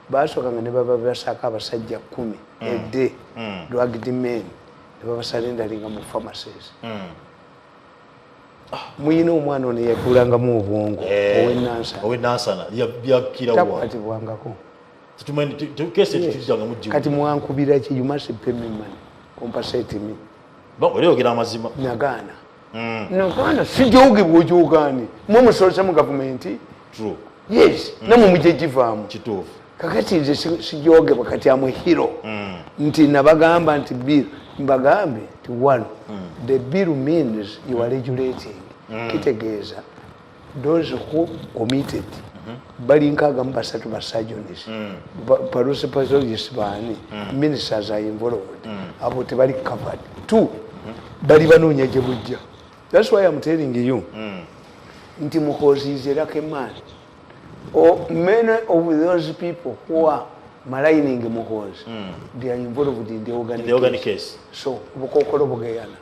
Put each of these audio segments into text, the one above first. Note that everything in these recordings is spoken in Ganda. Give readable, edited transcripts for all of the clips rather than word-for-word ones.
Basookanga ne baba basaako abasajja 10 edde, drugged men, ne babasurrenderinga mu pharmacies. Muyina omwana ono yakulangamu obwongo, owenansana. Owenansana byakirawa? Takwatibwangako. Tetumanyi kesi tetujjanga mujjibu. Kati mwankubira ki? You must pay me money, compensate me. Oli oyogera amazima. Nagaana, nagaana, sijoogebwa. Ojogaane mwe musolose mu gavumenti. True. Yes, namwe mujje givaamu. Kituufu. Kakati nze sijogebwa. Kati am a hero nti nabagamba nti bill, mbagambe nti one, the bill means you are regulating. Kitegeeza those who committed bali 63, ba surgeons, pathologists, baani, ministers are involved, abo tebali covered. Two, bali banoonya gye bujja. That's why I'm telling you nti Muhoozi is a lucky man, or many of those people who are maligning Muhoozi, they are involved in the organic, The organic case. So obukokolo bugeyana.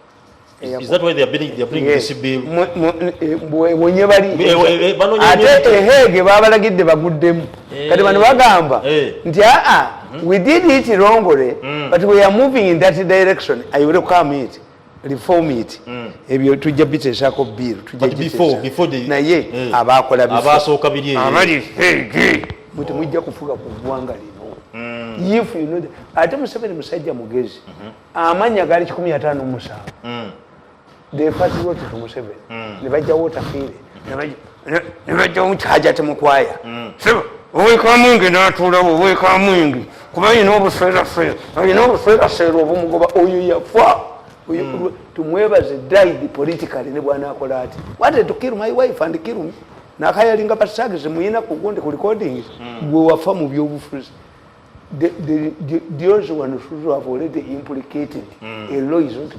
Is that why they are bringing this bill? Wenye bali Banoonya ate nnyo. Eheege babalagidde baguddemu. Kati bano bagamba nti aa, we did it wrongly, but we are moving in that direction. I will come it, reform it. Ebyo tujja biteesako bill. But before Naye abakola abasooka biri eyo. Abali Hague, mwe temujja kufuga ku ggwanga lino. If you know ate Museveni musajja mugezi, amanya gaali 157. The first wrote to Museveni, ne bajjawo Otafiire, ne bajjawo Hajati Mukwaya. Sebo owekamungi n'atuulawo, owekamungi kuba ayina obuseeraseera, ayina obuseeraseera obumugoba. Oyo yafa. Oyo tumwebaze, died politically. Ne bwanakola ati, wanted to kill my wife and kill me, nakayalinga basagizi muyina kugundi ku recordings. Gwe wafa mu byobufuzi. Those ones who have already implicated, a law is not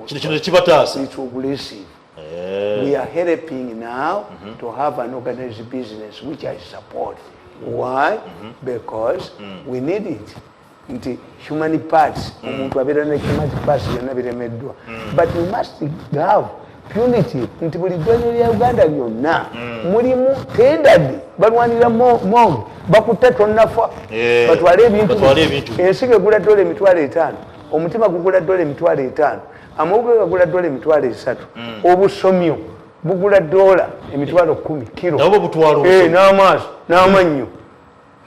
Kino kibataasa. It's aggressive. We are helping now to have an organized business, which I support. Why? Because we need it. Nti human parts, omuntu abeera ne human parts byonna biremeddwa, but we must have punitive nti buli ddwaliro lya Uganda lyonna mulimu tendered, balwanira morgue, bakutta tonnafa. Batwale ebintu. Batwale ebintu. Ensigo egula dola 50,000, omutima gugula dola 50,000, amawuga gagula dola 30,000, obusomyo bugula dola 10,000 kiro. Nabo butwala obusomyo. N'amaaso n'amannyo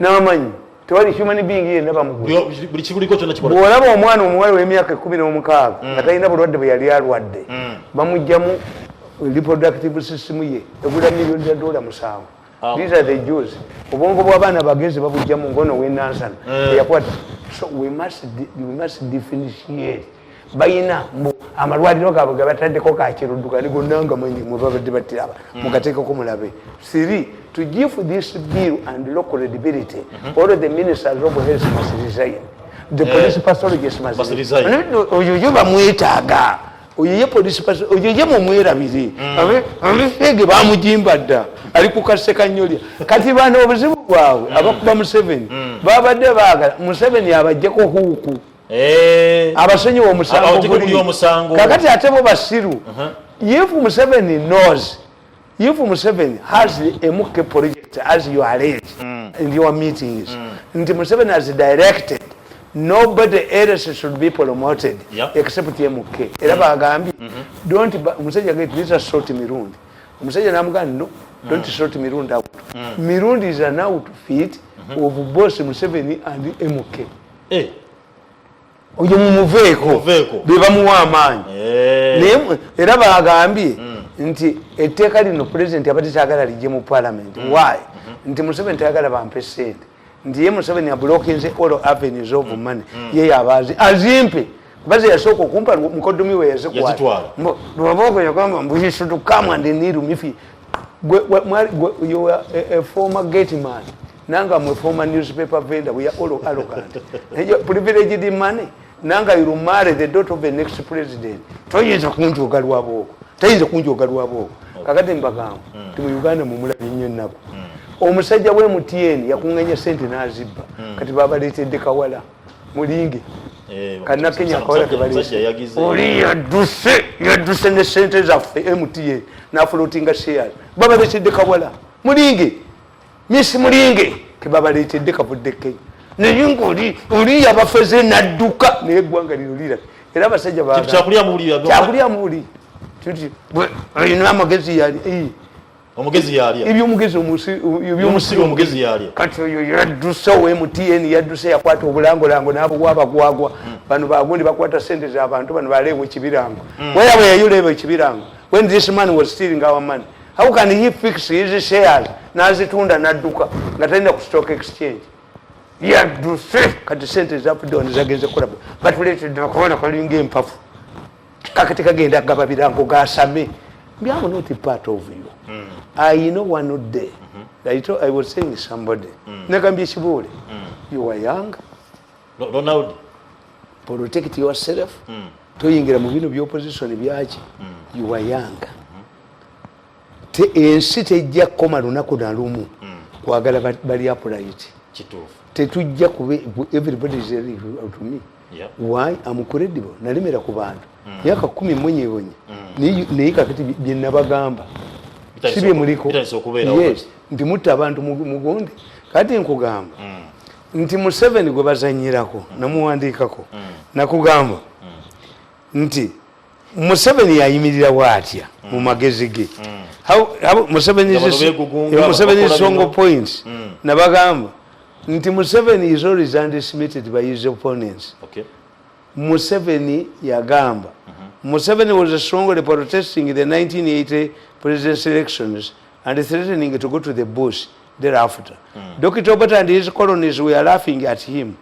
n'amannyo, tewali human being yenna bamugula. Buli kikuliko kyonna kikola. Bw'olaba omwana omuwala w'emyaka 16 nga talina bulwadde bwe yali alwadde, bamugjamu reproductive system ye egula miliyoni za dola 7. These are the Jews. Obwongo bw'abaana bagezi babugjamu ngono w'enansana eyakwata. So we must differentiate. Bayina mbu amalwaliro gaabwe ge bataddeko kakirudduka ni gonna nga mwenye mwe babadde battiraba, mugateekeko mulabe. Three, to give this bill and law credibility, all the ministers of health must resign, the police pathologist must Must resign. Oyo ye bamwetaaga, oyo ye police oyo ye mumwerabire. Abefeege bamujimba dda, ali ku kasekanyolya. Kati bano obuzibu bwabwe abakuba Museveni, babadde baagala Museveni abajjeko huuku, abasonyiwa omusango. Abajjeko Guli. Guli omusango. Kakati ate bo basiru. If Museveni knows, if Museveni has a MK project, as you arrange in your meetings, nti Museveni has directed nobody else should be promoted except MK. Era bagambye don't omusajja geti let us sort Mirundi. Omusajja namugamba, "No, don't sort Mirundi out." Mirundi is an outfit of both Museveni and MK. Oyo mumuveeko. Mumuveeko. Bebamuwa amaanyi. Naye era bagambye nti etteeka lino Pulezidenti abadde tayagala lijje mu Parliament. Why? Nti Museveni tayagala bampe sente, nti ye Museveni ablockinze all avenues of money. Ye yabazi azimpe baze yasooka okumpa, mukoddomi we Yazitwala. yazikwata. Lwaboko yagamba mbu he should come and kneel me. Gwe, you were a former gate man, nanga mwe former newspaper vendor. We are all arrogant. Privileged money. Nanga you marry the daughter of the next president. Toyinza kunjoga Lwaboko, tayinza kunjoga Lwaboko. Kakati mbagamba ti mu Uganda mumulabye nnyo ennaku. Omusajja we MTN yakunganya sente n'azibba. Kati babaleetedde kawala mulinge kannakenya, akawala. Omusajja yagize. Oli yadduse, yadduse ne sente zaffe MTN nafloatinga shares. Babaleetedde kawala mulinge, Miss Mulinge. Kebabaleetedde kavudde Kenya, naye ngaoli oli yabafeze nadduka, naye eggwanga lino lira era abasajja Kintu kyakulya mu buli. Kyakulya mubuli. Olina amagezi yali Omugezi yalya. Ebyomugezi. Ebyomusiru omugezi yalya. Kati oyo yadduse owa MTN, yadduse, yakwata obulangolango n'abuwa abagwagwa bano bagundi, bakwata sente z'abantu bano baleewo ekibirango. Where were you leewo ekibirango when this man was stealing our money? How can he fix his shares n'azitunda n'adduka nga talina ku stock exchange? Yadduse. Kati sente zafudde wano zagenze kukola, batuleetedde akabona kalinga empafu, kakati kagenda gaba birango gasame. I'm not part of you. I know one day I was saying somebody, nagambye Kibuule, you are young. Ronald. Protect yourself, toyingira mu bino byopposition byaki. You are young. Ensi tejja kukoma lunaku nalumu kwagala bali upright. Kituufu. Tetujja kube everybody is ready to me. Why? I'm credible. Nalemera ku bantu myaka 10 mwenyebonye, naye kakati bye nabagamba si bye muliko. Bitandise okubeerawo. Yes, nti mutta abantu mugonde. Kati nkugamba nti Museveni gwe bazanyirako, namuwandiikako, nakugamba nti Museveni yayimirirawo atya mu magezi ge? Nga bano beegugunga, Museveni bakola songo bino. points. Nabagamba nti Museveni is always underestimated by his opponents. Museveni yagamba, Museveni was strongly protesting the 1980 presidential elections and threatening to go to the bush thereafter. Dr. Obote and his colonies were laughing at him.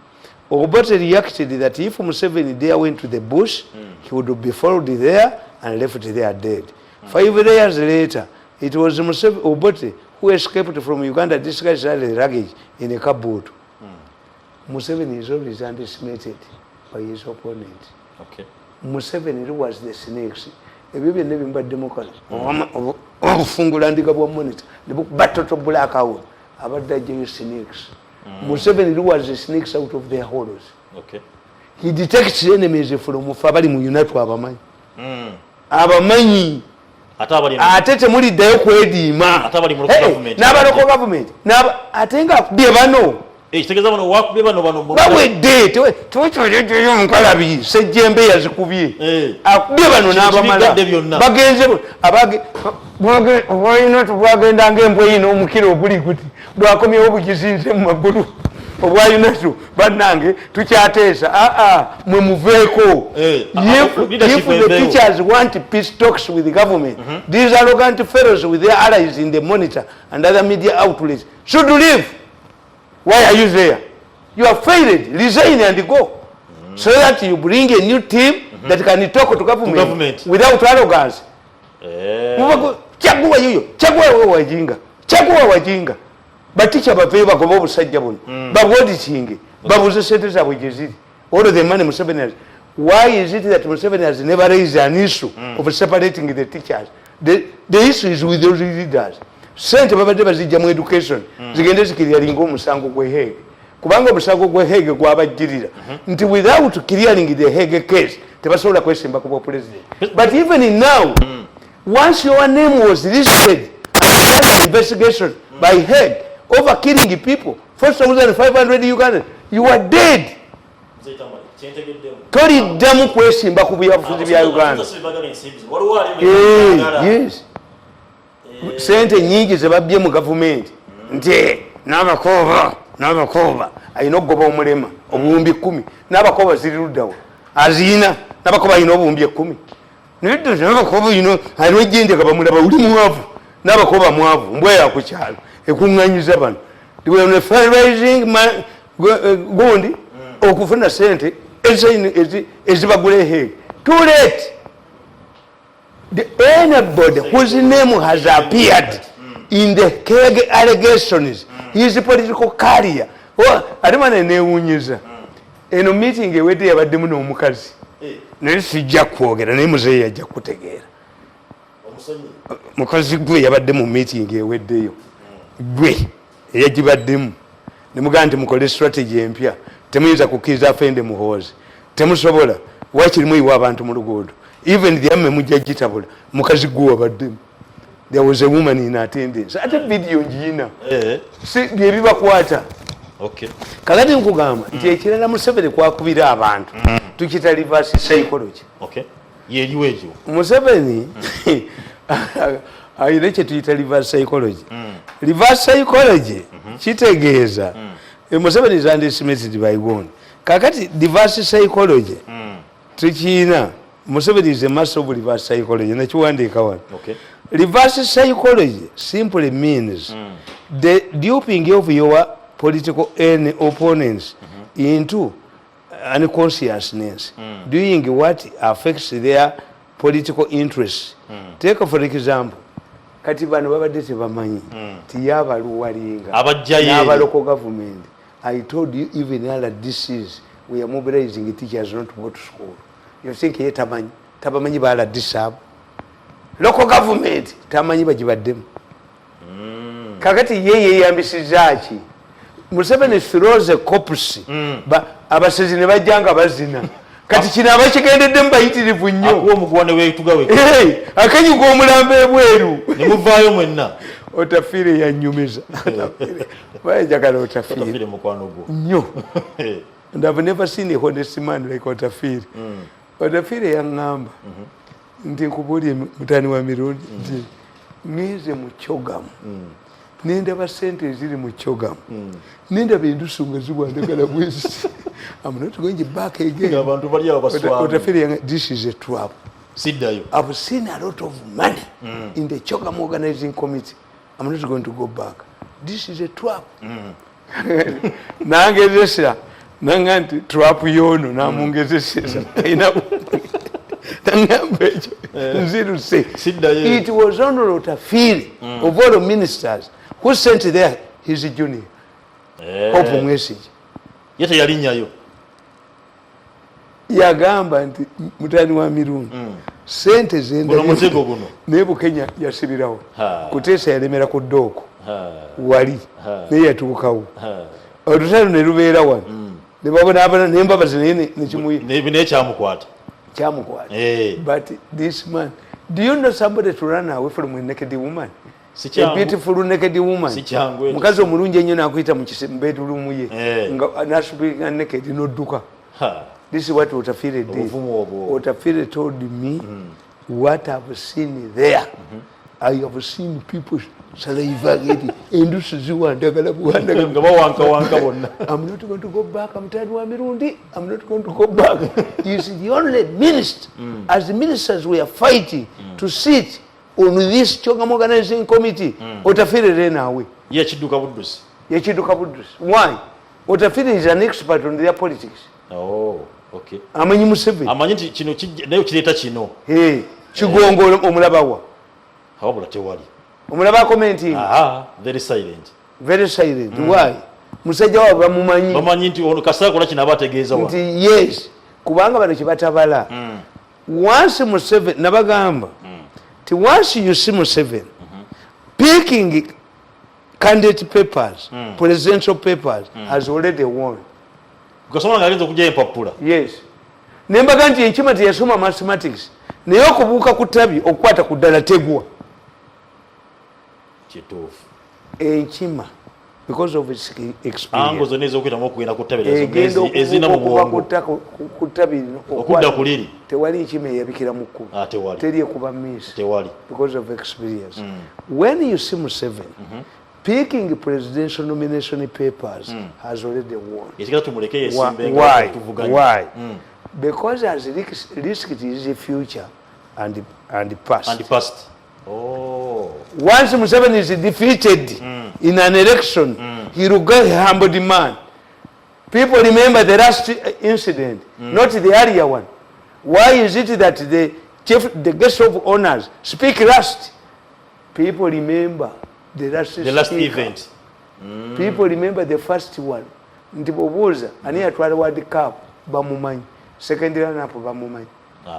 Obote reacted that if Museveni dare went to the bush, he would be followed there and left there dead. 5 years later, it was Museveni, Obote who escaped from Uganda disguised as luggage in a cupboard. Museveni is always underestimated by his opponent. Museveni was the snakes. Ebyo byonna bimbaddemu kale obufungula ndiga bwa Monitor nebukuba total blackout, abadde ajjayo snakes. Museveni lures the snakes out of their holes. He detects enemies from fe abali mu UNATU, abamanyi. Abamanyi. Ate abali Ate temuliddayo kwediima. Ate abali mu local Hey, government. n'aba local government. Ate nga akubye bano. Eh, kitegeeza bano wakubye bano Bawedde tewekyolyoyo omunkalabi Sejjembe yazikubye. Eh. Akubye bano Kino n'abamala. kibigadde byonna. Bagenze obwalina tubwagenda ngaembwa eyina omukira oguli guti bwakomyewo bugizinze mu magulu. Obwayinatu bannange tukyateesa, aa mwe muveeko. Eh, If leadership the eveewo. teachers want peace talks with the government, these arrogant fellows with their allies in the Monitor and other media outlets should leave. Why are you there? You have failed. Resign and go, so that you bring a new team that can talk to government, To government. without arrogance. Eh. Chaguwa yuyo, chaguwa wewe wajinga, chaguwa wajinga. Bateacher baveeyo bagobe obusajja buno, babuauditinge, babuze sente zaabwe gye ziri. All of the money Museveni has. Why is it that Museveni has never raised an issue of separating the teachers? The issue is with those leaders. Sente babadde bazijja mu education zigende ziclearinga omusango gwe Hague, kubanga omusango gwe Hague gwabajjirira nti without clearing the Hague case tebasobola kwesimba ku bwa president. But even now, once your name was listed and under investigation by Hague over killing people, 4500 Ugandans, you are dead. Toliddamu kwesimba ku byabufuzi bya Uganda. Yes, sente nyingi zebabbye mu gavumenti nti n'abakooba alina okugoba omulema 10,000. N'abakooba ziri luddawa aziina? N'abakooba alina 10,000. Nedda, n'abakooba ino alina ejjendeka bamulaba oli mwavu. N'abakooba mwavu, mbwa yakukyalo ekuŋŋanyiza bano fundraising gundi okufuna sente ezibagula eHague. Too late. Anybody whose name has appeared in the Hague allegations, his political career. Ate mwana newunyiza, eno meeting ewedde yabaddemu n'omukazi, naye sijja kwogera, naye muzeeyi ajja kutegeera. Mukazi gwe yabadde mu meeting eweddeyo, gwe eyagibaddemu, nemugamba nti mukole strategy empya, temuyinza kukkiriza afende Muhoozi, temusobola, wakiri muyiwa abantu mu luguudo, even the army mujja gitabula. Mukazi gwe wabaddemu. There was a woman in attendance. Ate video ngiyina. Eh. Si byebibakwata. Okay. Kakati nkugamba nti ekirala Museveni kwakubira abantu tukita reverse psychology. Okay. Yeriwo ekyo. Museveni ayina kyetuyita reverse psychology. Reverse psychology kitegeeza Museveni is underestimated by God. Kakati reverse psychology tukiina. Museveni is a master of reverse psychology. Nakiwandiika wano. Okay. Reverse psychology simply means the duping of your political opponents into unconsciousness, doing what affects their political interests. Take for example, kati bano babadde tebamanyi tiyabaluwalinga Abajjayo eri. n'aba local government. I told you, even RDCs, we are mobilizing teachers not to go to school. You think ye tamanyi? Tabamanyi ba RDC abo? Local government tamanyi bagibaddemu. Kakati ye yeyambisiza ki? Museveni throws a corpse. Abasezi ne bajja nga bazina. Kati kino abakigendeddemu bayitirivu nnyo. Akuwa omuguwa ne weetuga we. Hey, akanyuga omulambo ebweru. Ne muvaayo mwenna. Otafiire yanyumiza. Bayajagala Otafiire. Otafiire mukwano gwo. Nnyo. And I've never seen a honest man like Otafiire. Otafiire yaŋŋamba nti nkubuulire, mutani wa Mirundi, nti ŋŋenze mu CHOGM, nendaba sente eziri mu CHOGM, nendaba endusu nga ziwandagala bwezi. I'm not going back again. Abantu bali awo baswamu. Otafiire yaŋŋamba, this is a trap. Siddayo. I've seen a lot of money in the CHOGM organizing committee. I'm not going to go back. This is a trap. Nangezesa nanga nti trap yono namungezesesa nangamba ekyo nziruse. Siddayo. It was only Otafiire of all the ministers who sent there his junior, Hope Mwesige. Ye teyalinnyayo. Yagamba nti mutani wa Mirundi, sente Guno mutego guno. Naye Bukenya yasibirawo. Ha. Kuteesa yalemera ku ddooko Ha. wali Ha. naye yatuukawo. Ha. Olutalo ne lubeera wano ne babonaabona nembabazi naye nekimuyi Naye kyamukwata. Kyamukwata. Eh. But this man, do you know somebody to run away from a naked woman? Si A kyangu. beautiful naked woman. Si kyangu ekyo. Mukazi omulungi ennyo nakuyita mu bedroom ye Eh. nga nasupika naked nodduka. Ha. This is what Otafire did. Obuvumu obwo. Otafire told me what I've seen there. I have seen people salivating endusu ziwandagala buwandagala. Nga bawankawanka bonna. I'm not going to go back. I'm tired wa Mirundi. I'm not going to go back. He's the only minister. As the ministers were fighting to sit on this CHOGM organizing committee, Otafire ran away. Ye kidduka buddusi. Yekiduka buddusi. Why? Otafire is an expert on their politics. Oh, okay. Amanyi Museveni. Amanyi nti kino naye kireeta kino. Hey, Kigongo omulabawa. Wabula tewali. Omulaba commenting. Aha, very silent. Very silent. Why? Musajja waabwe bamumanyi. Bamanyi nti ono kasita akola kino aba ategeeza wa. Nti yes, kubanga bano kyebatabala. Once Museveni, nabagamba nti once you see Museveni picking candidate papers, presidential papers, has already won. Gasoma nga agenza okugyayo empapula. Yes, nembaga nti enkima teyasoma mathematics, naye okubuuka ku ttabi okukwata ku ddala tegwa. Kituufu. Enkima, because of its ango experience, zonna ez'okuyitamu okugenda ku ttabi egenda ezirina mu okubuuka okuva bwongo ku ttabi lino okudda ku liri. Tewali nkima eyabikira mu kkubo. Ah, tewali. Teri ekuba miisi. Tewali. Because of experience. When you see Museveni picking presidential nomination papers, has already won. Ekigala tumuleke yesimbe nga Why? tuvuganya. Why? Because has risked his future and past. And past. Oh. Once Museveni is defeated in an election, he will get a humbled man. People remember the last incident, not the earlier one. Why is it that the chief, the guest of honors speak last? People remember the last, The last speaker. event. People remember the first one. Nti bw'obuuza ani yatwala World Cup, bamumanyi. Second runner up bamumanyi.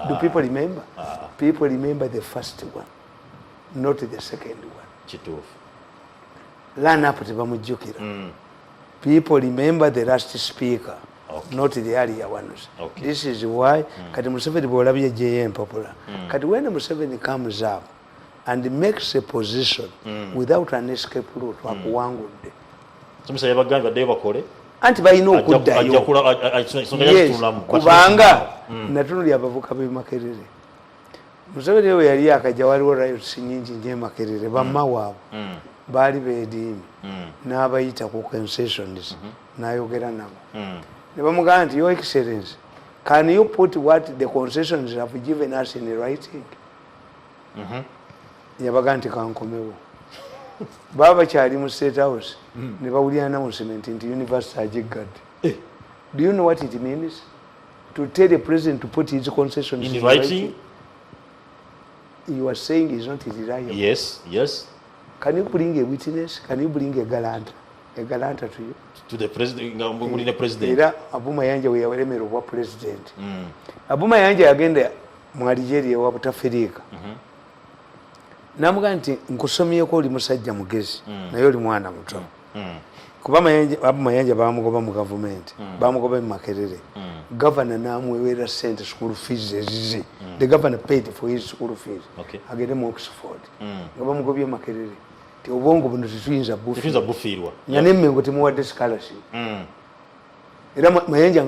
Do people remember? People remember the first one, not the second one. Kituufu. Run up tebamujjukira. People remember the last speaker, not the earlier ones. This is why kati Museveni bw'olabye gyeyo empapula. Kati when Museveni comes up and makes a position without an escape route, akuwangudde. Somesa yabagambye baddeyo bakole. Anti balina Ajja okuddayo. Ensonga Yes, yazitunulamu. Kubanga natunulya abavuka b'e Makerere. Museveni we yali akajja, waliwo riots nyingi nyo e Makerere. Bamma waabwe baali beediimi, n'abayita ku concessions, n'ayogera nabo, ne bamugamba nti, "Your Excellence, can you put what the concessions have given us in writing?" Yabaga nti kankomewo. Baba bakyali mu State House, ne bawulira announcement nti university agiggadde. Eh. Do you know what it means to tell the president to put his concessions In writing? You are saying is not reliable. Yes. Can you bring a witness? Can you bring a guarantor, a guarantor to you? To the president, nga muli ne president. Era Abu Mayanja we yawelemera obwa president, Abu Mayanja yagenda mu Algeria ewa Butafiriika, namugaa nti, "Nkusomyeko, oli musajja mugezi, naye oli mwana muto." Kuba Abu Mayanja bamugoba mu gavumenti, bamugoba mu Makerere. Gavana namwewera sente, school fees ezize. The governor paid for his school fees agende mu Oxford, nga bamugobye Makerere ti obwongo buno tetuyinza Tetuyinza bufiirwa. Nga nemmengo temuwadde scholarship. Era Mayanja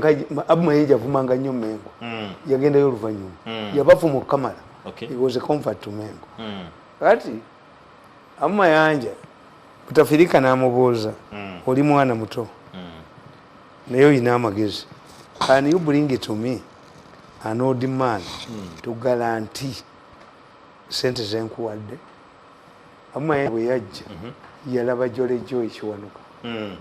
Abu Mayanja avumanga nnyo Mengo. Yagendayo oluvannyuma, yabavuma okukamala. He was a comfort to Mengo. Kati Abu Mayanja, Butafirika n'amubuuza, "Oli mwana muto, naye olina amagezi. Can you bring to me an old man to guarantee sente zenkuwadde?" Abu Mayanja bwe yajja, yalaba Jole Joy Kiwanuka,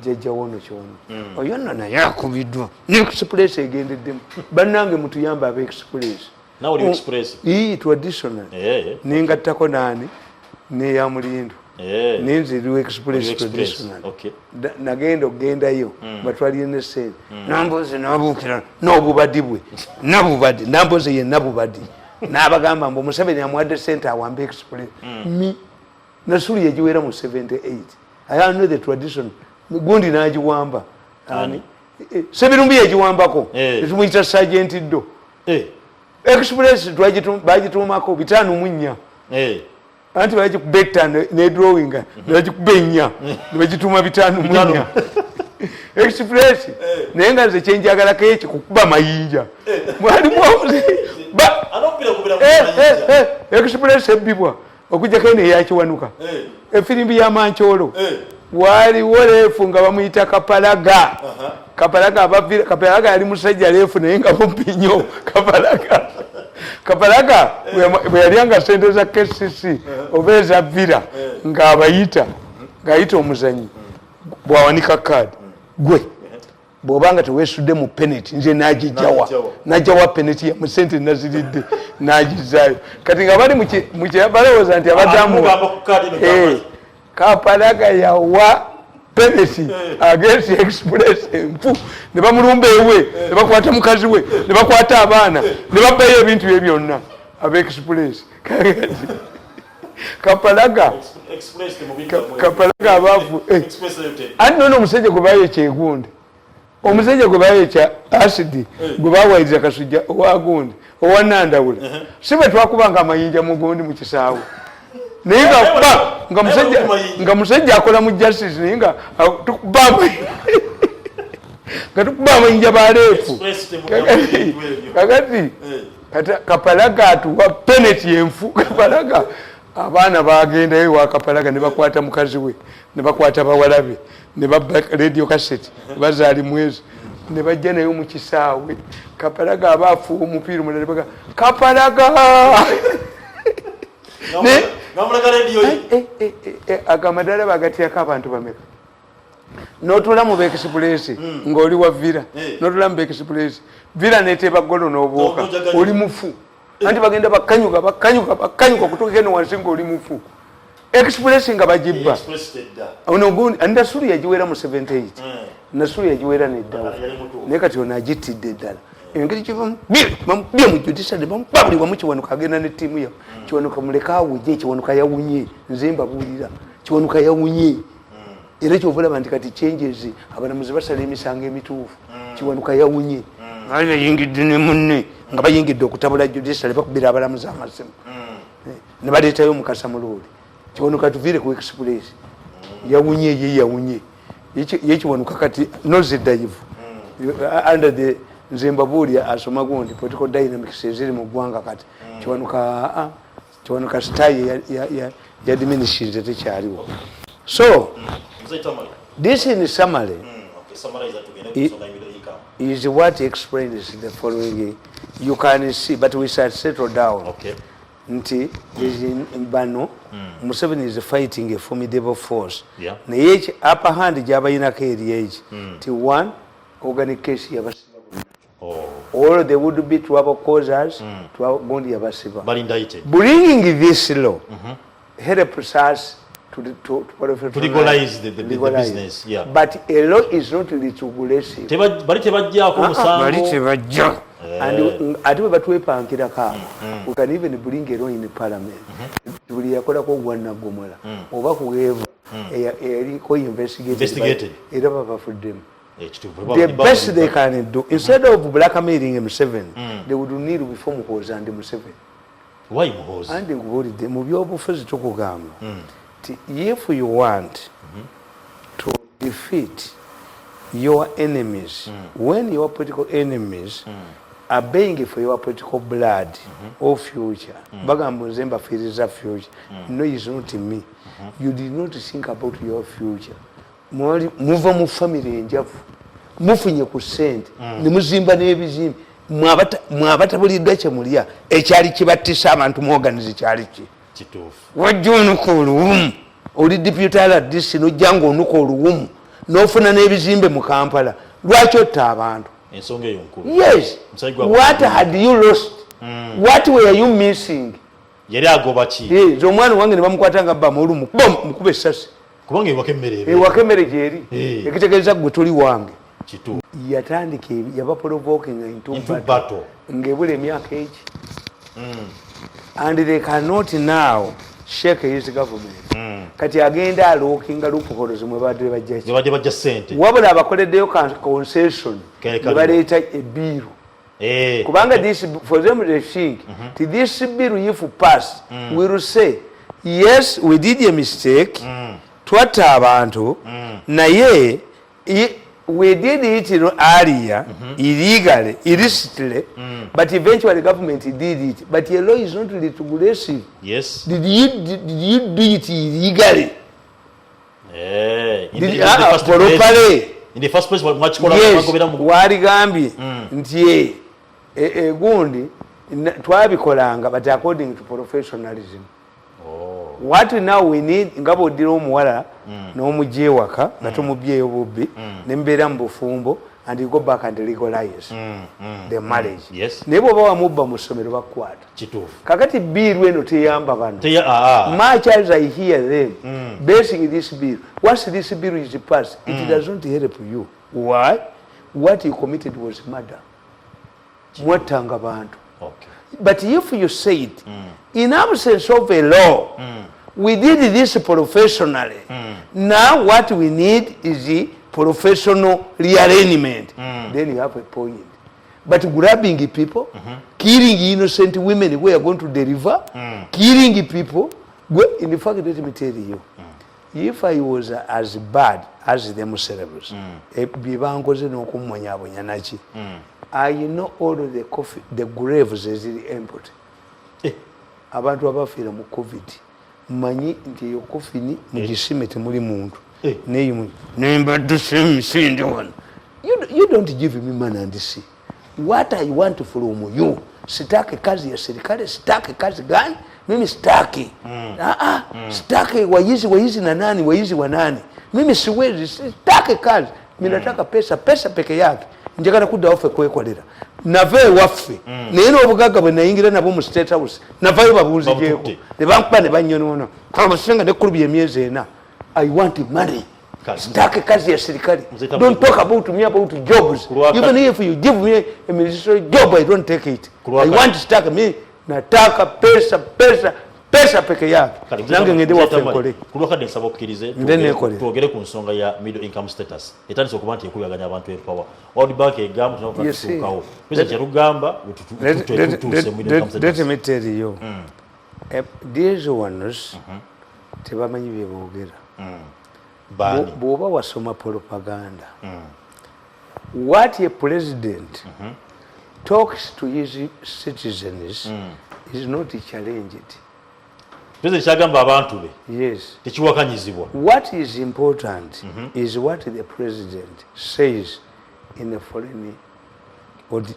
jjajja wono Kiwanuka oyo nno naye akubiddwa ne Express egendeddemu. Bannange, mutuyambe aba Express. Nawe oli Express? Ii, traditional. Nengattako naani neyamulindu. Nenze eriwo Express. Oli Express, Traditional. Nagenda okugendayo, batwalire ne sente. Namboze nabuukira n'obubadi bwe nabubadi. Namboze ye nabubadi, n'abagamba mbu Museveni amuwadde sente awambe Express. Mi Nasuli yagiwera mu 78. I know the tradition. Gundi n'agiwamba. Ani? Sebirumbi yagiwambako. Netumuyita Sergeant Ddo. Express bagituumako 54. Anti bagikuba etaano ne drawinga, nebagikuba ennya, nebagituuma 54 Express. Naye nga nze kyenjagalako eki kukuba mayinja mwalimu. Anompira kubira mu mayinja. Express ebbibwa okujjako eno eyakiwanuka, efirimbi yamankyolo. Waliwo ref nga bamuyita Kapalaga. Kapalaga Kapalaga yali musajja ref, naye nga mumpi nnyo. Kapalaga bwe yalyanga sente za KCC oba eza Villa, ng'abayita, ng'ayita omuzanyi bwawanika kaadi, "Gwe bw'obanga teweesudde mu penalty, nze nagijjawa." Nagijjawa. Najjawa penalty ya sente naziridde, nagizaayo. Kati nga bali balowooza nti abaddamu. Mugamba ku kaadi eno. Kapalaga yawa penalty against Express enfu, ne bamulumba ewe, ne bakwata mukazi we, ne bakwata abaana, ne babbayo ebintu bye byonna aba Express. Kakati Kapalaga Express temubiddamu. Kapalaga abaavu. Express eyo Anti nono omusajja gwe bayekya egundi, omusajja gwe bayekya asidi, gwe bawayiriza Kasujja owagundi owanandawula, si bwe twakubanga amayinja mugundi mu kisaawe, naye nga ba nga musajja Naye nga musajja akola mu justice, naye nga nga tukuba amayinja ba ref. Express temubiddamu ebintu ebyo. Kakati Kapalaga atuwa penalty enfu. Kapalaga abaana bagendayo ewa Kapalaga, ne bakwata mukazi we, ne bakwata bawala be, ne babba radio cassette bazaali mwezi, ne bajja nayo mu kisaawe. Kapalaga aba afuuwa omupiira omulala, baga Kapalaga. Namulaga radio ye. Ago amadala bagatyako abantu bameka? Notula mu Express ng'oli wa Villa, notula mu Express, Villa neteba golo n'obuuka. N'ojaganya. Oli mufu. Anti bagenda bakanyuka, bakanyuka, bakanyuka kutuuka eno wansi ng'oli mufu. Express nga bagibba. Express tedda. Ono gundi Nasuli yagiwera mu 78. Nasuli yagiwera neddawo. Yali mutuufu. Naye kati ono agittidde eddala, engeri kyebamubye mu judiciary, bamuba buli wamu. Kiwanuka agenda ne ttiimu yawe. Kiwanuka muleke awuje. Kiwanuka yawunye, nze mbabuulira, Kiwanuka yawunye. Era kyova olaba nti kati changes, abalamuzi basala emisango emituufu. Kiwanuka yawunye, ali yayingidde ne munne nga bayingidde okutabula judiciary, bakubira abalamuzi amasimu. Ne baleetayo Mukasa Muluuli. Kiwanuka tuviire ku Express, yawunye, ye yawunye. Ye Kiwanuka kati nose dive under the, nze mbabuulya asoma gundi political dynamics eziri mu ggwanga kati. Kiwanuka, Kiwanuka style ya diminishinze, tekyaliwo. So Mzee Tamale. this in summary Okay, summarize that, tugende ku nsonga ya middle income. is what explains the following. You can see, but we shall settle down nti bano Museveni is fighting a formidable force. Naye eki upper hand gyabayinako eri eki ti one organic case yabasiba bonna. All the would be trouble causers, gundi yabasiba. Bali indicted. Bringing this law helps us to To legalize the legalize. business, yeah. But a law is not retrogressive. Bali tebajjaako Bali musango. tebajja. And ate bwe batwepankirako abo, we can even bring a law in parliament, buli yakolako ogwanaggomola oba kuweeva eriko Investigated. investigated, era babafuddemu. Kituufu. The best they can do, instead of blackmailing Museveni, they would kneel before Muhoozi and Museveni. Why Muhoozi? Andi nkubuulidde, mu byobufuzi tukugamba nti if you want to defeat your enemies, when your political enemies are baying for your political blood or future, bagamba nze mbafiiriza future. No, is not me. You did not think about your future. Muva mu family enjavu, mufunye ku ssente ne muzimba n'ebizimbe. Mwabatabuliddwa kyemulya, ekyali kibattisa abantu muorganizi kyali ki? Wajja onuka oluwumu, oli deputy RDC, nojja nga onuka oluwumu n'ofuna n'ebizimbe mu Kampala, lwaki otta abantu? Ensonga eyo nkulu. Yes. Musajja gwa What had you lost? What were you missing? Yali agoba ki? Eh, omwana wange ne bamukwata nga bba olumu bom, mukuba essasi. Kubanga ewaka emmere ebe. Ewaka emmere gyeri. Ekitegeeza gwe toli wange. Yatandika yaba provoking into Into battle. battle. Ng'ebula emyaka egi, and they cannot now shake his government. Kati agenda alookinga loopholes mwe badde bajjaki. Babadde bajja sente. Wabula abakoleddeyo concession Kale ne kaliwo. baleeta ebill, kubanga this, for them, they think ti this bill, if pass, will say, "Yes, we did a mistake, twatta abantu, naye we did it earlier illegally, illicitly, but eventually government did it." But a law is not retrogressive. Did you do it illegally? In Did, the first place- properly? In the first place mwakikola Yes. mwagobera mu Waligambye nti egundi twabikolanga, but according to professionalism. What now we need, nga bw'oddira omuwala n'omugya ewaka nga tomubyeyo bubbi, nembeera mu bufumbo, and you go back and legalize the marriage. Naye bw'oba wamubba mu ssomero, bakukwata. Kakati bill eno teyamba bano. Much as I hear them basing this bill, once this bill is passed, it does not help you. Why? What you committed was murder. Mwattanga bantu. But if you said, in absence of a law, we did this professionally, now what we need is the professional rearrangement, then you have a point. But grabbing people, killing innocent women who are going to deliver, killing people, in fact, let me tell you, if I was as bad as themselves, bye bankoze n'okummonyabonya naki, I know all of the coffee, the graves eziri empty. Abantu abafiira mu COVID, manyi nti eyo coffin mugisime temuli muntu. Neyo nembadduse emisinde wano. You don't give me money and see what I want from you. Sitaki kazi ya serikali, sitaki kazi gani mimi, sitaki. Ah, ah, sitaki wayizi, wayizi na nani, wayizi wa nani, mimi siwezi, sitaki kazi. Mimi nataka pesa, pesa peke yake. Njagala kudda waffe kwekolera. Nava ewaffe naye n'obugagga bwe nayingira nabwo mu State House, navayo babuuzigyeko. Babututte. Ne bankuba ne bannyonoona kabasenga nekulubya emyezi 4. I want money. Kale. Sitaki kazi ya serikali. Mzee Tamale. Don't talk about me, about jobs. Even if you give me a ministerial job, I don't take it. I want, sitaki me, nataka pesa, pesa, pesa peke yake. Kale, Mzee Nange ngende Mzee waffe Tamale, nkole. ku lwakadde nsaba okkirize Nde neekolere. Twogere ku nsonga ya middle income status etandise okuba nti ekubaganya abantu empawa. World Bank egamba You see, tutuukawo, president yatugamba tutuuse mu middle income Let status. me tell you, These ones tebamanyi bye boogera. Baani? Bw'oba wasoma propaganda, what a president talks to his citizens is not challenged. President kyagamba abantu be Yes. tekiwakanyizibwa. What is important is what the president says in a foreign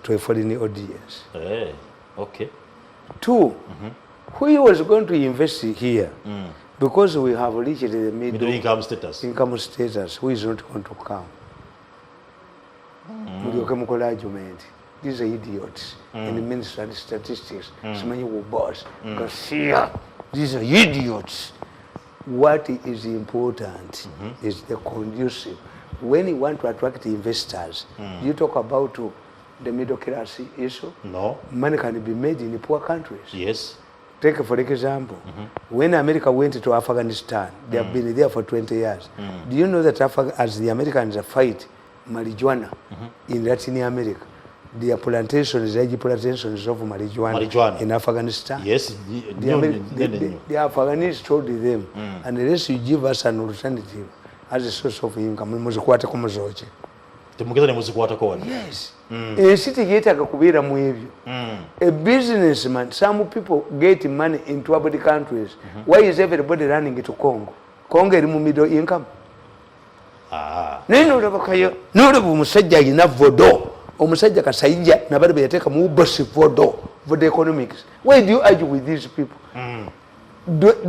to a foreign audience. Two, who he was going to invest here, because we have reached the middle, Middle income status. Income status, who is not going to come? Mulyoke mukole argument. These are idiots in the Ministry of Statistics. Simanyi wo boss. Gasia. These are idiots. What is important is the conducive. When you want to attract investors, you talk about the middle class issue. No. Money can be made in poor countries. Take for example, when America went to Afghanistan, they have been there for 20 years. Do you know that as the Americans fight marijuana in Latin America, their plantations, large plantations of marijuana, Marijuana. in Afghanistan? Yes. The Afghanis told them, unless you give us an alternative as a source of income, muzikwateko muzookye. Temugeza ne muzikwatako wano. Yes. Ensi teyeetaaga kubeera mu ebyo. A businessman, some people get money in troubled countries. Why is everybody running to Congo? Congo eri mu middle income. Ah. Naye nolabakayo, nolaba omusajja alina vodo, omusajja kasayija nabali be yateeka mu bosi vodo, vodo economics. Why do you argue with these people?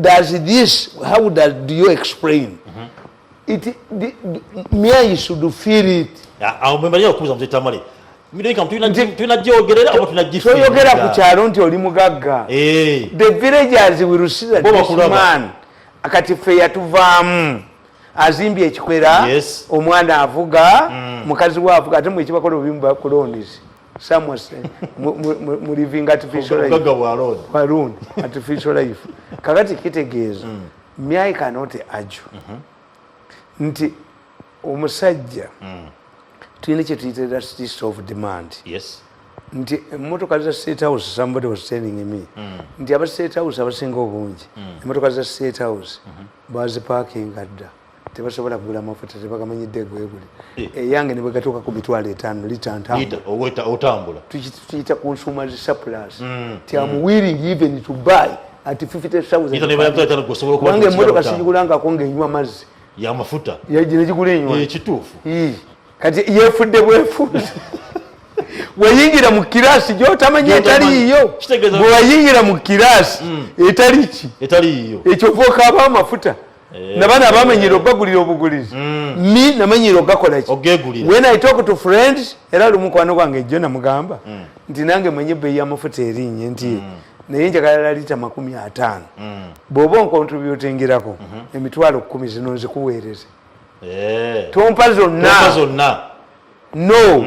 Does this, how does, do you explain it? Me, I should feel it. Awo mwe okubuuza, Mzee Tamale, middle income tulina gyogerera oba tulina Toyogera ku kyalo nti oli mugagga. The villagers will see that Bo this bakulaba. man kati ffe yatuvaamu, azimbye ekikwera, omwana avuga, mukazi we avuga, ate mwekibakola obimu bakulondizi mu living artificial life. Obugagga bwa loan. Bwa loan, artificial life. Kakati kitegeeza, me, I cannot argue nti omusajja, tulina kyetuyita elasticity of demand, nti emmotoka za State House, somebody was telling me nti aba State House abasinga obungi, emmotoka za State House bazipakinga dda, tebasobola kugula amafuta, tebagamanyidde gweguli. Eyange ne bwegatuuka ku 50,000 lita, ntambula. Lita, otambula. Tuyita consumers surplus, ti am willing even to buy at 50,000. Lita ne 50,000 gwosobola okuba Kubanga nti emmotoka otambula. sigigulangako ng'enywa mazzi. Yamafuta. Negigula enywa. Kituufu. Ii. Kati yefudde bwefuzi, weyingira mu kirasi gyotamanyi etaliiyo. Kitegeeza- Bwe wayingira mu kirasi etali ki? Etaliiyo. Ekyo ova okaaba amafuta. Nabana abamanyire obagulira obugulizi, mi namanyire ogakolaki? Ogegulira. When I talk to friends, era lumu mukwano gwange ejjo namugamba nti nange manye ebbeeyi y'amafuta erinnye, nti naye njagala lita 50, bw'oba oncontributingirako 10,000 zino nzikuweereze. Tompa Tompa zonna. Zonna. No,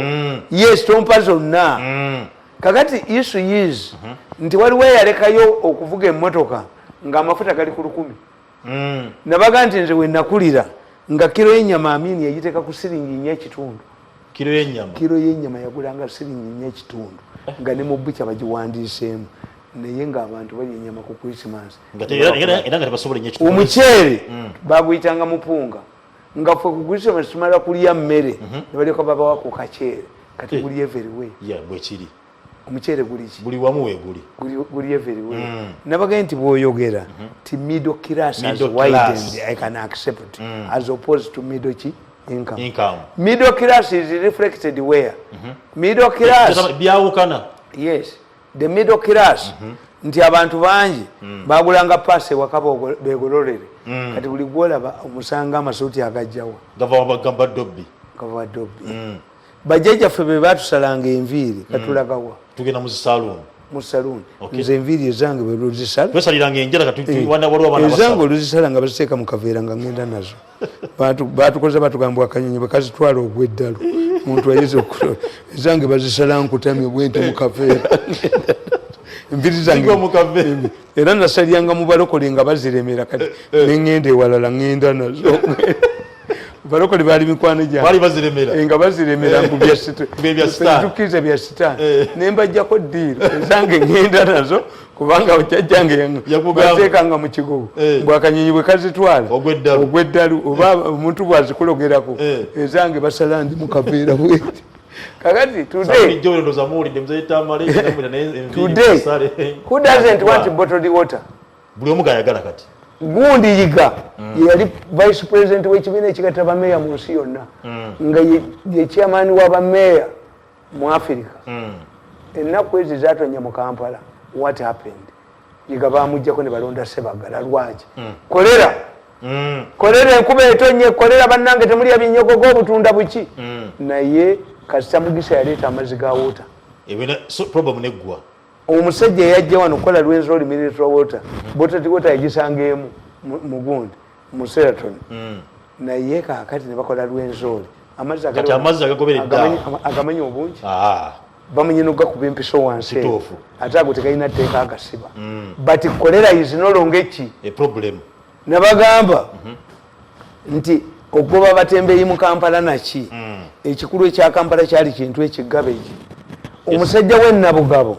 yes, tompa zonna. Kakati issue is nti waliwo eyalekayo okuvuga emmotoka ng'amafuta gali ku 1,000. Nabaga nti nze wenakulira nga kiro y'ennyama Amini yagiteeka ku siringi 4.5. Kiro y'ennyama? Kiro y'ennyama yagulanga siringi 4.5, nga ne mu bukya bagiwandiiseemu, naye ng'abantu balya ennyama ku Christmas. Era nga tebasobola nnyo ekitundu. Omuceere baguyitanga mupunga, nga ffe ku Christmas tumala kulya mmere ne balyoka babawa ku kaceere. Kati guli everywhere. Yeah, bwekiri. Omuceere guli ki? Buli wamu weeguli. Guli everywhere. Nabagaye nti bw'oyogera ti middle class has Middle widened, class. I can accept, as opposed to middle ki income. Income. Middle class is reflected where middle class Byawukana. Yes, the middle class nti abantu bangi bagulanga paasi ewaka begololere. Kati buli gwolaba omusanga amasuuti agajjawa? Gava bagamba dobbi. Gava dobbi. Bajjajjaffe be batusalanga enviiri, katulagawa? Tugenda mu zisaaluuni. Mu saluuni. Okay. Nze enviiri ezange bwe luzisala, Twesaliranga enjala, kati waliwo abaana ezange basala. oluzisala nga baziteeka mu kaveera nga ngenda nazo. Batukoze batugamba akanyonyi bwekazitwala ogw'eddalu, muntu ayinza okukola ezange bazisala nkutamye bwenti mu kaveera, enviiri zange. Zigwa mu kaveera. Era nasalyanga mu balokole nga baziremera, kati neŋŋenda ewalala ŋŋenda nazo. Balokole baali mikwano gyange. Bali baziremera. Nga baziremera mbu bya Bye bya sitaani. Tukkiriza bya sitaani. Ne mbajjako deal ezange, ngenda nazo kubanga jjajjange Yakugamba. bateekanga mu kigogo mbw akanyonyi bwe kazitwala Ogw'eddalu. Ogw'eddalu, oba omuntu bw'azikulogerako. Ezange basala ndi mu kaveera bweti. Kakati today, Bulijjo ndowooza muwulidde muzeeyi Tamale namwira naye enviiri today, musale. who doesn't want bottled water? Buli omu gayagala kati. Gundi Yiga ye yali vice president w'ekibiina ekigatta bameeya mu nsi yonna, nga ye chairman w'abameeya mu Africa. Ennaku ezi zatonya mu Kampala. What happened? Yiga bamugjako ne balonda Sebagala. Lwaki? Kolera. Kolera, enkuba etonye, kolera. Bannange, temulya binyogogo, obutunda buki. Naye kasita Mugisa yaleeta amazzi ga water. Ebina so problem neggwa. Omusajja eyajja wano okukola Rwenzori mineral water, bottled water, yagisanga emu mu gundi mu Sheraton. Naye kaakati ne bakola Rwenzori amazzi. Kati amazzi agagoberedde awo. Agamanyi obungi. Ah, bamanyi nogakuba empiso wansi eyo. Kituufu. Ate ago tegalina tteeka agasiba, but kolera is no longer ki? A problem. Nabagamba nti okugoba abatembeeyi mu Kampala naki ekikulu ekya Kampala kyali kintu ekigabeji. Omusajja w'enabugabo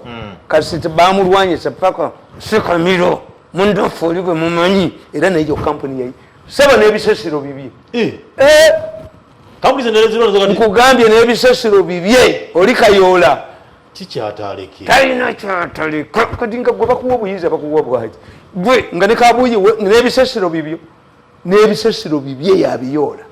kasi bamulwanyisa paka Sekamiro munnaffe oli gwe mumanyi, era naye kampuni yayi saba n'ebisasiro bibye. Eh, Eh, kampuni zino zino nazo kati nkugambye n'ebisasiro bibye, oli Kayoola. Kikyataleke. Talina kyataleka. Kati nga gwe bakuwa obuyinza, bakuwa bwaki gwe nga ne kabuyi n'ebisasiro bibyo, n'ebisasiro bibye yabiyoola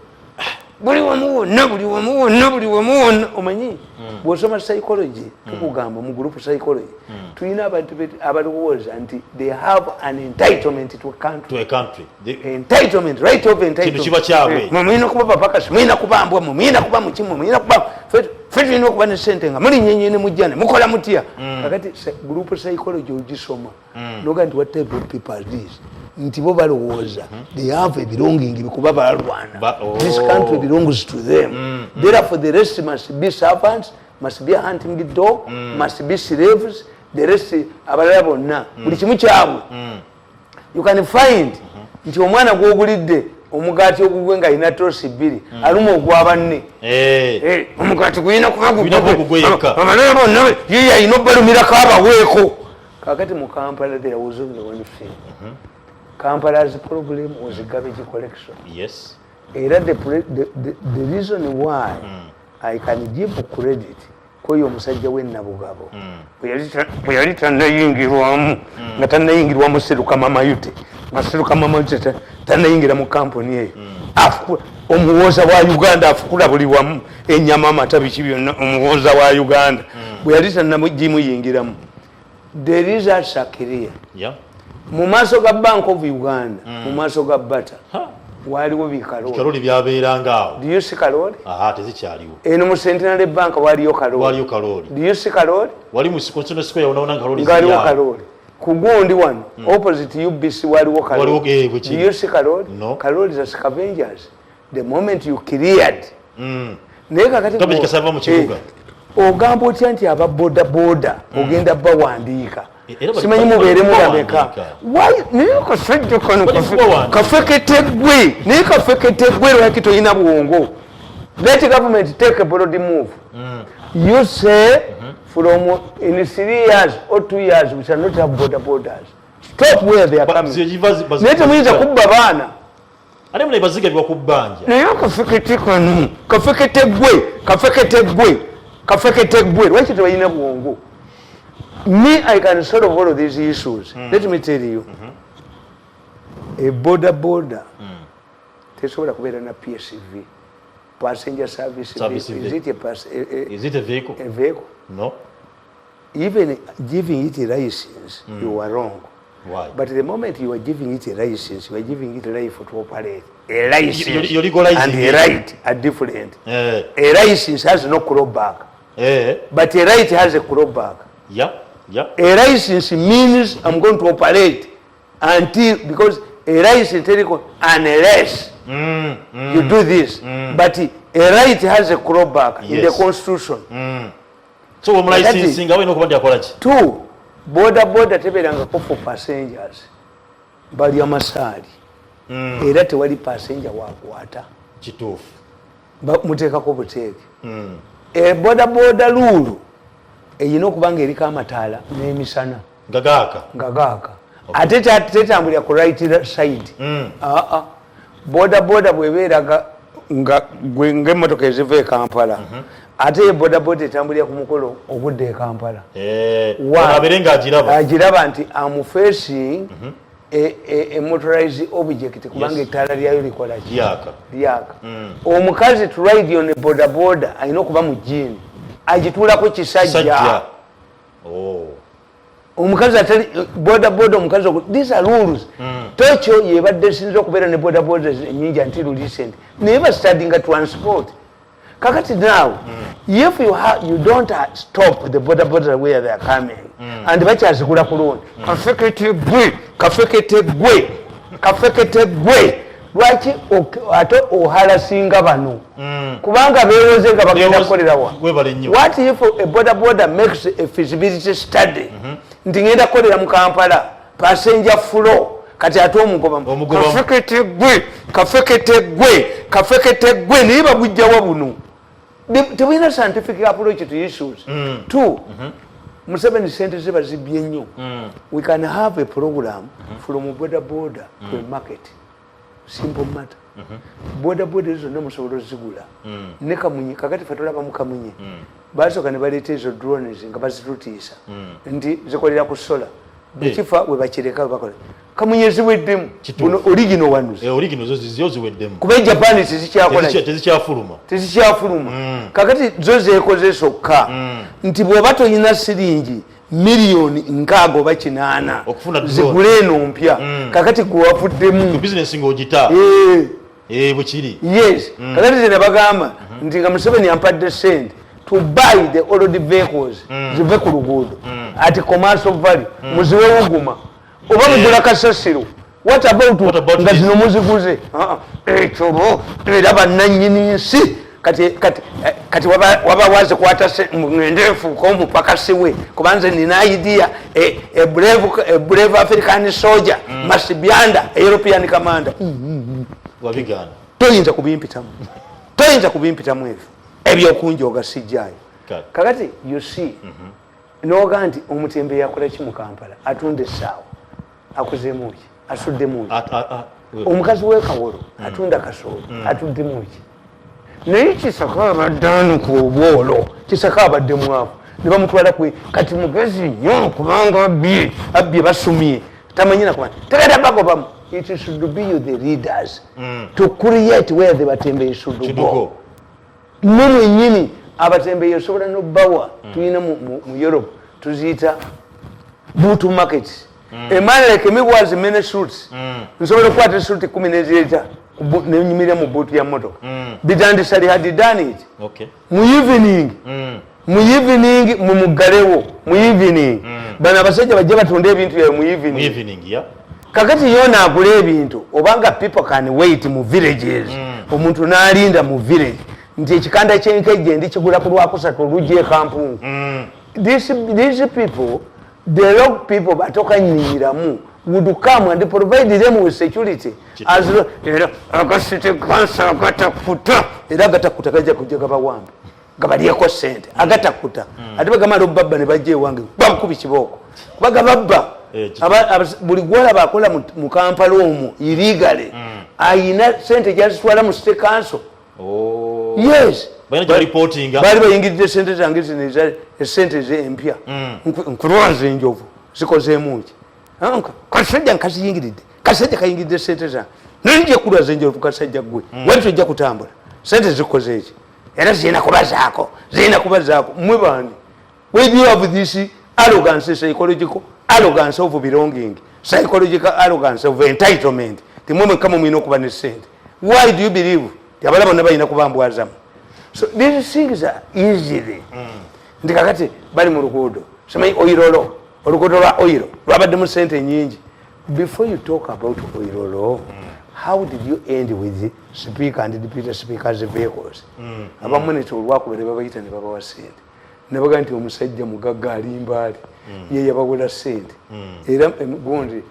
buli wamu wonna, buli wamu wonna, buli wamu wonna. Omanyi bw'osoma psychology, tukugamba mu group psychology tulina abantu abalowooza nti they have an entitlement to a country. To a country. Entitlement, right of entitlement. Kintu kiba kyabwe. Mwe mulina kuba bapakasi, mulina kuba mbwa, mwe mulina kuba mukimu, mulina kuba ffe tulina okuba ne sente nga muli nyenye ne mujja ne mukola mutya. Kakati group psychology ogisoma noga nti what type of people are these, nti bo balowooza they have a belonging bikuba balwana. Oh. This country belongs to them, therefore the rest must be servants, must be hunting dog, must be slaves. The rest, abalala bonna, buli kimu kyabwe. You can find nti omwana gwogulidde omugaati ogugwe nga alina tosi bbiri aluma ogwa banne. Eh, Eh, omugaati gulina kuba Gulina kuba gugwe yekka. Abalala bonna ye alina obbalumirako abaweeko. Kakati mu Kampala there was only one thing. Kampala's problem was garbage collection. Era the reason why I can give credit kwoyo omusajja w'enabugabo, bwe yali tannayingirwamu, nga tannayingirwamu Seruka Mayute, nga Seruka Mayute tannayingira mu kampuni eyo, omuwooza wa Uganda afukula buli wamu, enyama, amata, biki byonna. Omuwooza wa Uganda bwe yali tannagimuyingiramu, the results are clear. Mu maaso ga Bank of Uganda, mu maaso ga Bata, Ha. waliwo bikaloli. Kaloli byabeeranga awo. Do you see kaloli? Aha, tezikyaliwo. Eno mu Centenary Bank waliyo kaloli. Waliyo kaloli. Do you see kaloli? Wali mu Constitutional Square wonawona kaloli. Ngaaliwo ziri awo. kaloli. Ku gundi wano opposite UBC waliwo Waliwo, kaloli. bwe kiri. Do you see kaloli? No. Kaloli za scavengers. The moment you cleared, naye kakati Garbage kasava mu kibuga. Eh, ogamba otya nti aba boda boda ogenda bawandiika? Era Simanyi bali mubeeremu bameka. kubawandiika. Why? Naye kasajja kano Bali kubawandiika. kafeketegwe, naye kafeketegwe. Lwaki tolina bwongo? Let government take a bold move. You say from in 3 years or 2 years we shall not have boda bodas. Stop where they are coming. Naye temuyinza kubba baana. Ate mune bazigabibwa ku bbanja. Naye kafekete kano kafeketegwe, kafeketegwe, kafeketegwe. Lwaki tebalina bwongo? Me, I can solve all of these issues. Let me tell you, a boda boda tesobola kubeera na PSV, passenger service Service vehicle. Is it Is it a vehicle? A vehicle? No. Even giving it a license, you are wrong. Why? But the moment you are giving it a license, you are giving it a right to operate. A license You're legalizing and a it. right are different. A license has no clawback, but a right has a clawback. A license means I'm going to operate until, because a license tells you unless you do this, but a right has a clawback in the constitution. So bwemulicensinga walina okuba nti akola ki? Two, boda boda tebeerangako for passengers, balya masaali, era tewali passenger wakwata. Kituufu. Muteekako buteeke. Boda boda rule eyina okuba nga eriko amataala n'emisana. Nga gaaka. Nga gaaka, ate tetambulira ku right side. Aa, boda boda bwebeera nga ng'emmotoka eziva e Kampala, ate ye boda boda etambulira ku mukolo ogudda e Kampala. Eh, Why? ono abeere ng'agiraba. Agiraba nti am facing a motorized object, kubanga ettaala lyayo likola ki? Lyaka. Lyaka. Omukazi to ride on a boda boda alina okuba mu jean, agituulako kisajja. Sajja. Oh. Omukazi atali boda boda, omukazi these are rules. Tokyo yebadde esinza okubeera ne boda boda enyingi until recent, naye bastudyinga transport. Kakati now, if you don't stop the boda boda where they are coming, and bakyazigula ku loan, kafekete gwe, kafekete gwe, kafekete gwe. Lwaki ate oharasinga bano? Kubanga beewoze nga bagenda kukolerawa? Webale nnyo. What if a boda boda makes a feasibility study nti ngenda kukolera mu Kampala, passenger flow? Kati ate omugoba Omugoba. Kafekete gwe, kafekete gwe, kafekete gwe. Naye babujjawa buno? Tebulina scientific approach to issues. Two, Museveni sente ze bazibye nnyo. We can have a program from boda boda to a market. Simple matter. Boda boda ezo zonna musobola ozigula ne kamunye. Kakati fe tolabamu kamunye, basooka ne baleeta ezo drones nga bazitutiisa nti zikolera ku solar. Bwekifa webakireka, webakola kamunye ziweddemu. Kituufu. Buno original ones. Eh, original zo zo ziweddemu. Kuba e Japan tezikyakola. Tezikyafuluma. Tezikyafuluma. Kakati zo zekoze zokka nti bw'oba toyina siringi miliyoni 60 oba 80 Okufuna drone. zigule eno mpya, kakati gwe wavuddemu. Bizinesi ng'ogita. Eh. Eh, bwe kiri. Yes. Kakati ze nabagamba nti nga Museveni ampadde sente to buy the old vehicles, zive ku luguudo at commercial value, muziwe wuguma oba mugula kasasiro. What about, What about nga this? zino muziguze? Ah, ah, ekyobo era bannanyini nsi. Kati waba wazikwata, ngende nfuuke omupakasi we, kubanze nina idea, a brave African soldier must be under a European commander. Wabigaana. Toyinza kubimpitamu, toyinza kubimpitamu ebyo ebyokunjoga, sijjaayo. Kale. Kakati you see, noga nti omutembe yakola ki mu Kampala? Atunda essaawa, akozeemu ki? Asuddemu ki? Omukazi w'ekawolo atunda kasooli, atuddemu ki? Naye Kisaka abadde anuka obwolo. Kisaka abadde mwavu ne bamutwala kwe. Kati mugezi nnyo kubanga abbye, abbye, basumye, tamanyi nakuba tegenda bagobamu. It should be you, the leaders, to create where the batembeyi should Should go. go. Mwe mwennyini abatembeyi osobola nobawa. Tulina mu Europe tuziyita boot market. A man like me who has many suits, nsobola okukwata esuti 10 nezireeta nenyumirira mu boot ya motoka. Bidandisali had done it. Mu evening, mu evening, mumuggalewo mu evening. Bano abasajja bajje batunde ebintu byabwe mu Mu evening. evening, ya. Kakati yona agula ebintu, obanga people can wait mu villages, omuntu n'alinda mu village nti ekikanda kyenkejje ndikigula ku Lwakusatu olujja ekampungu. These people, the rock people batokanyiyiramu would come and provide them with security. As era agasite kansa agatakuta, era agatakuta gajja kujja gabawambe gabalyeko sente. Agatakuta ate bagamala obabba ne bajja ewange bamukubi kibooko kuba gababba. Eh, Buli gwolaba akola mu Kampala omwo illegally ayina sente gyazitwala mu city council. Oh. Yes. Balina gye bareportinga. Baali bayingiridde sente zange zino esente ze empya. Nkulwaza enjovu zikozeemu ki? Ah, kasajja nkaziyingiridde, kasajja kayingiridde sente zange, naye nja kulwaza enjovu. Kasajja gwe, wali tojja kutambula. Sente zikoze eki? Era zirina kubazaako, zirina kubazaako. Mmwe bani? When you have this arrogance, psychological arrogance of belonging, psychological arrogance of entitlement, timwe mwekka mumulina okuba ne sente. Why do you believe ti abalala bonna balina kubambwazamu? So these things are easily nti kakati bali mu luguudo, simanyi oirolo, oluguudo lwa oiro lwabaddemu sente nyingi. Before you talk about oirolo, how did you end with the speaker and deputy speakers vehicles? Abamunita olwakubere babayita ne babawa sente, nebaga nti omusajja mugagga alimbaali ye yabawula sente. Era gundi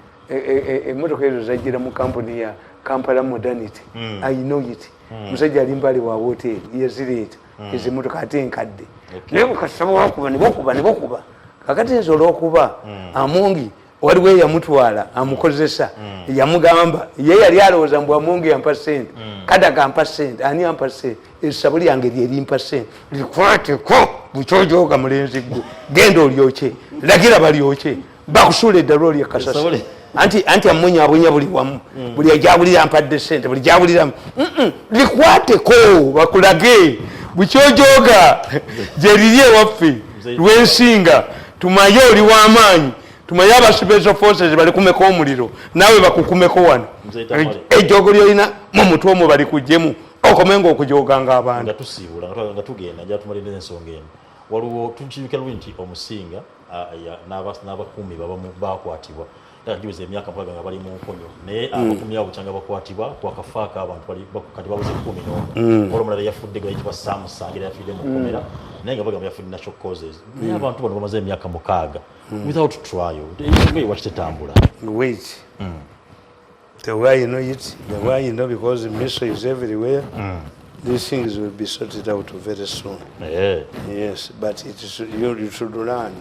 emotoka ezo zajjira mu kampuni ya Kampala Modernity. I know it. Musajja ali mbali wa hoteri, yezireeta ezimotoka, ate enkadde. Naye bukasaba wakuba ne bakuba ne bakuba. Kakati nze olwokuba Amongi waliwo eyamutwala amukozesa, yamugamba ye yali alowooza mbu Amongi yampa sente, Kadaga ampa sente. Ani ampa sente? Essabo lyange lyerimpa sente. Likwateko bukyojoga, mulenzi gwe genda olyokye, lagira balyokye, bakusuula eddalu olyekasasi. Anti amunyabunya buli wamu, buli ajabulira mpadde sente, buli jabulira likwateko bakulage bukyojoga gyeriri ewaffe lwensinga. Tumanye oli w'amaanyi, tumanye aba special forces balikumeko omuliro, naawe bakukumeko wano. Ejjogo lyolina mu mutwe omwo balikuggyemu, okomenga okujoganga abantu. Nga tusiibula, nga tugenda, nja tumaliriza ensonga eno. Waliwo tukibikira luli nti Omusinga n'abakuumi babamu bakwatibwa era giweza emyaka 6 nga bali mu nkonyo, naye abakuumi abo bukyanga bakwatibwa kwakafaako abantu kati babuze 11. Waliwo omulala yafudde gwe yayitibwa Samusangira, yafudde mu kkomera, naye nga bagamba yafudde natural causes, naye abantu bano bamaze emyaka 6 without trial. Ensonga eyo waki tetambula? Wait. The way you know it, the way you know, because Miso is everywhere, these things will be sorted out very soon. Yes, but it is, you should learn.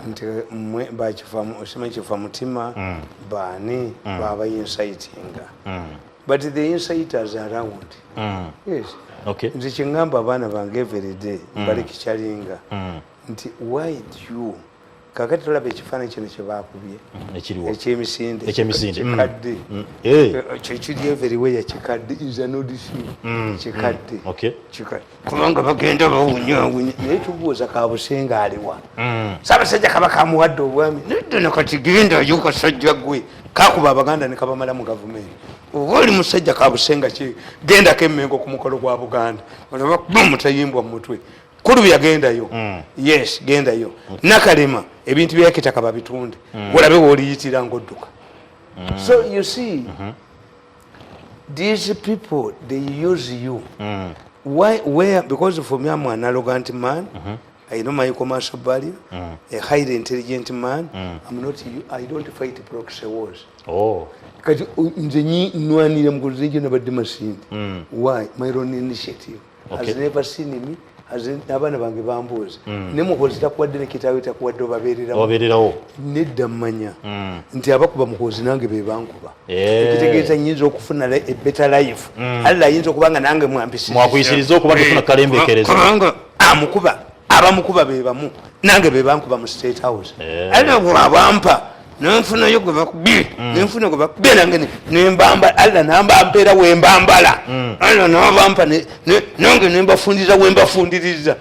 Nti mmwe bakifa, simanyi kifa mutima baani baba incitinga, but the inciters are around. Yes. Nze kyeŋŋamba abaana bange every day, balikikyalinga nti why do you, kakati tolaba ekifaananyi kino kyebakubye? Ekiriwo? Ekyemisinde. Ekyemisinde. Kikadde. Kyekiri everywhere, kikadde, is an old thing, kikadde. Kikadde kubanga bagenda bawunyawunya, naye tubuuza Kabusenga aliwa? Ssaabasajja Kabaka amuwadde obwami nedda, nakati gendayo kasajja gwe kakuba Abaganda ne kabamala mu gavumenti. Oba oli musajja Kabusenga ki, gendako Emmengo ku mukolo gwa Buganda, olaba mutayimbwa mu mutwe kulu yagendayo. Yes, gendayo Nakalema, ebintu byakitaka babitunde, olabe wooliyitira ngaodduka. So you see, these people, they use you. Why, where? Because for me, I'm an arrogant man. I know my commercial value, a highly intelligent man. I'm not, I don't fight proxy wars. Kati nze nwanira mukuzinjo nabadde Masindi. Why? My own initiative. Has never seen me. Abaana bange bambuuza, ne Muhozi takuwadde, ne kitaawe takuwadde, obabeereramu. Obabeererawo. Nedda, mmanya nti abakuba Muhozi nange be bankuba. Ekitegeeza nyinza okufuna a better life. Allah ayinza okuba nga nange mwampisiriza. Mwakuyisiriza okuba tofuna kalembekereza. Kubanga amukuba, abamukuba be bamu nange be bankuba mu State House. Allah bwabampa nenfunayo gwe bakubye, nenfuna gwe bakubye nange nembamba. Allah namba mpeera wembambala. Allah nabampa nange nembafundiza wembafundiriza.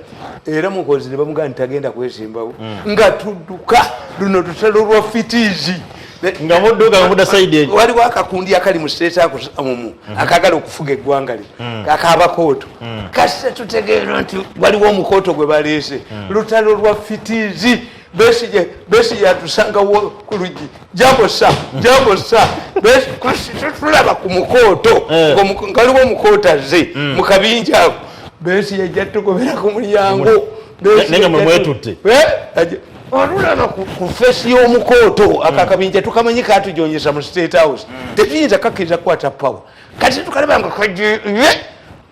Era Mukozi ne bamugamba nti tagenda kwesimbawo, nga tudduka luno lutalo lwa fitiizi. Nga mudduka nga mudda side eyo. Waliwo akakundi akali mu State House omwo akagala okufuga eggwanga lino, akabakooto. Kasita tutegeera nti waliwo omukooto gwe baleese, lutalo lwa fitiizi. Besigye, Besigye atusangawo ku luggi, "Jambo sir, jambo sir." Kasita tulaba ku mukooto nga waliwo omukooto azze mu kabinja ako, Besigye ajja tugobera ku mulyango. Naye nga mwe mwetutte. Olulaba ku face y'omukooto, ako akabinja tukamanyi katujonyesa mu State House, tetuyinza kakkiriza kukwata power. Kati tukalaba nga kaje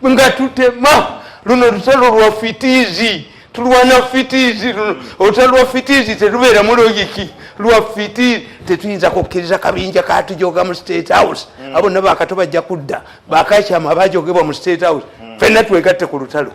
nga tutema luno lutalo lwa fitiizi, tulwana fitiizi. Luno olutalo lwa fitiizi, terubeeramu logic, lwa fitiizi. Tetuyinza kukkiriza kabinja katujoga mu State House. Abo bonna bakato bajja kudda, bakakyama bajogebwa mu State House. Fenna twegatte ku lutalo.